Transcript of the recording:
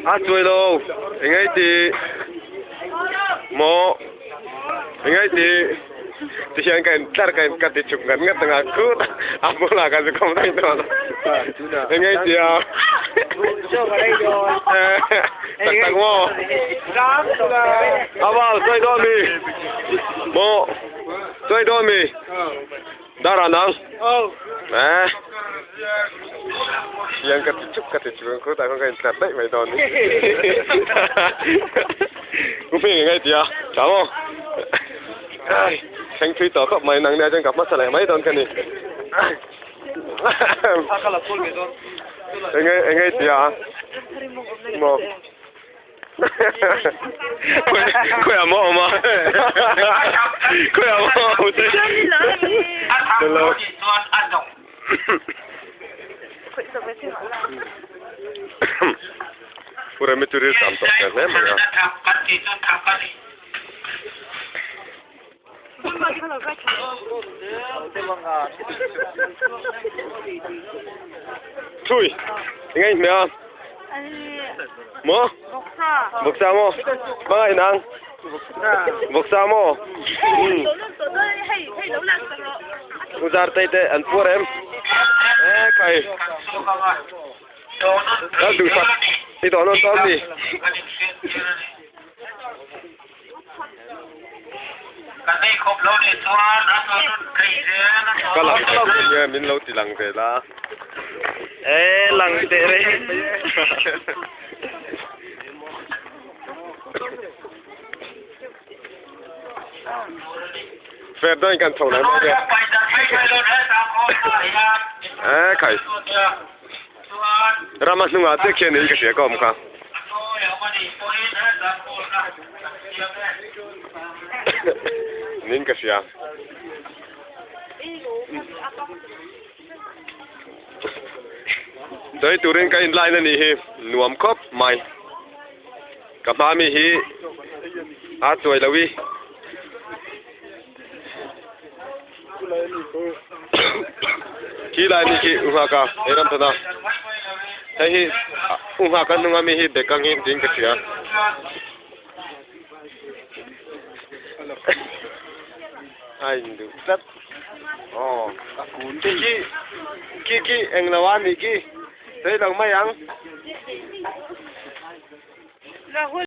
A chuai lo engei ti maw engei ti ti hian ka in tlar ka in ka ti chuk ngat ngat anga khut a bulah ka zu khawm daih dawn engei ti a tak tak maw a val sawi dawn mi maw sawi dawn mi Dara nang. Eh. Hian ka ti chuk ka ti chuk ang khutah khan ka intlar daih mai dawn ni. U Hming engai tia tha maw? Ai thleng thui tawh khawp mai nang nia chuan ka hmasa leh mai dawn ka ni. Engai engai tia maw? Khawiah maw awm a? Khawiah maw awm che? Hello. Pu Remi chu ril tam tawh hmel hle mai a. Thui, eng nge hmel a? Maw? Vawksa maw? Hmangaih nang? Vawksa maw? Uzar tei te an puar em? E khai. Lal duhsak i dawn nawn dawn mi? Ka lang ve thei nge min lo ti lang ve la. E lang teh reng. Fer dawn kan tho lai mai nge. E khai. Rama hnungah chiah khian in ka hria ka awm kha. Nin ka hria. Dai turin ka in line a nih hi nuam khawp mai. Ka hma mi hi a chuai lo i. Khi lai mi khi u nghak a hei ram thana hei hi u nghak a hnunga mi hi bag ang hi tiin ka hria a induh tlat aw khi khi khi khi englo a nih khi sawi lo mai ang.